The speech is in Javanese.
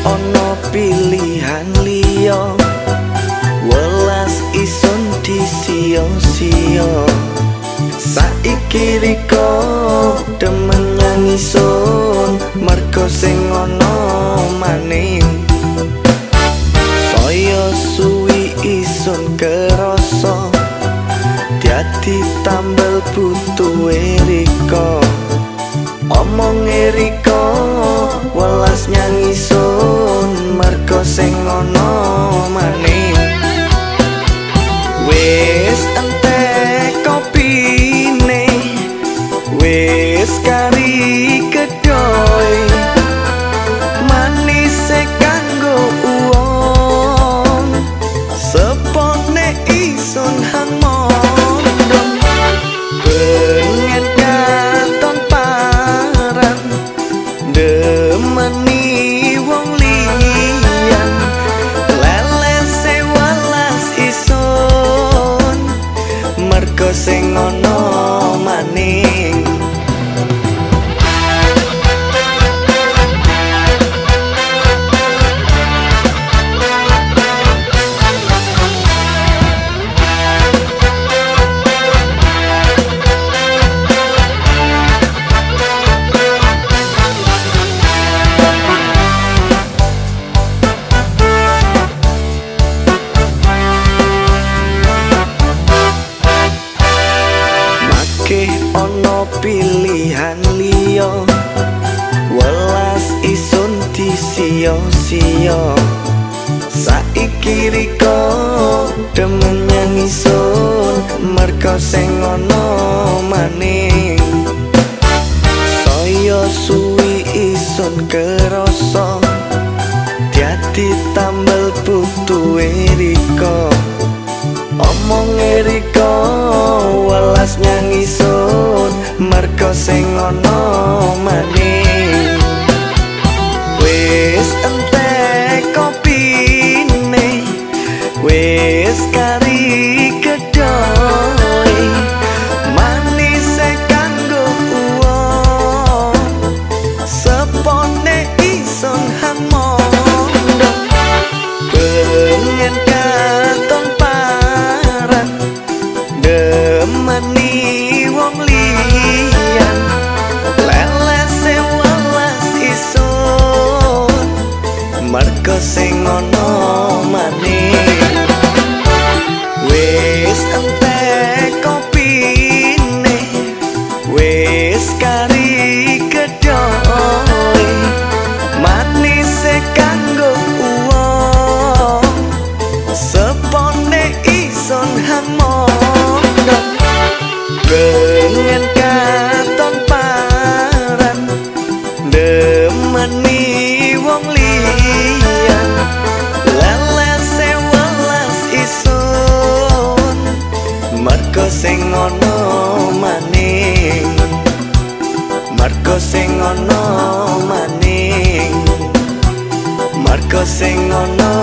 Ono pilihan liya, welas isun disio-sio. Saiki riko demen nyang isun, mergo sing ono maning. Saya suwi isun kerasa, dadi tambel butuhe riko. Omonge riko welas nyang isun, mergo sing ono maning. Wis entek kopine, wis kari kedoe, manise kanggo uwong, sepone isun hang mondong. Pengen katon paran, demeni wong liyan, lelese welas isun, mergo sing ono maning. Ono pilihan liya, welas isun disio-sio. Saiki riko demen nyang isun, mergo sing ono maning. Saya suwi isun kerasa, dadi tambel butuhe riko. Omonge riko welas nyang isun, mergo sing ono maning. Wis entek kopine, wis kari kedoe, manise kanggo uwong, sepone isun hang mondong. Pengen katon paran, demeni wong liyan, lelese welas isun, mergo sing ono maning. Wis entek kopine, wis kari kedoe, manise kanggo uwong, sepone isun hang mondong. Pengen katon paran, demeni wong liyan, lelese welas isun, mergo sing ono maning. Mergo sing ono maning. Mergo sing ono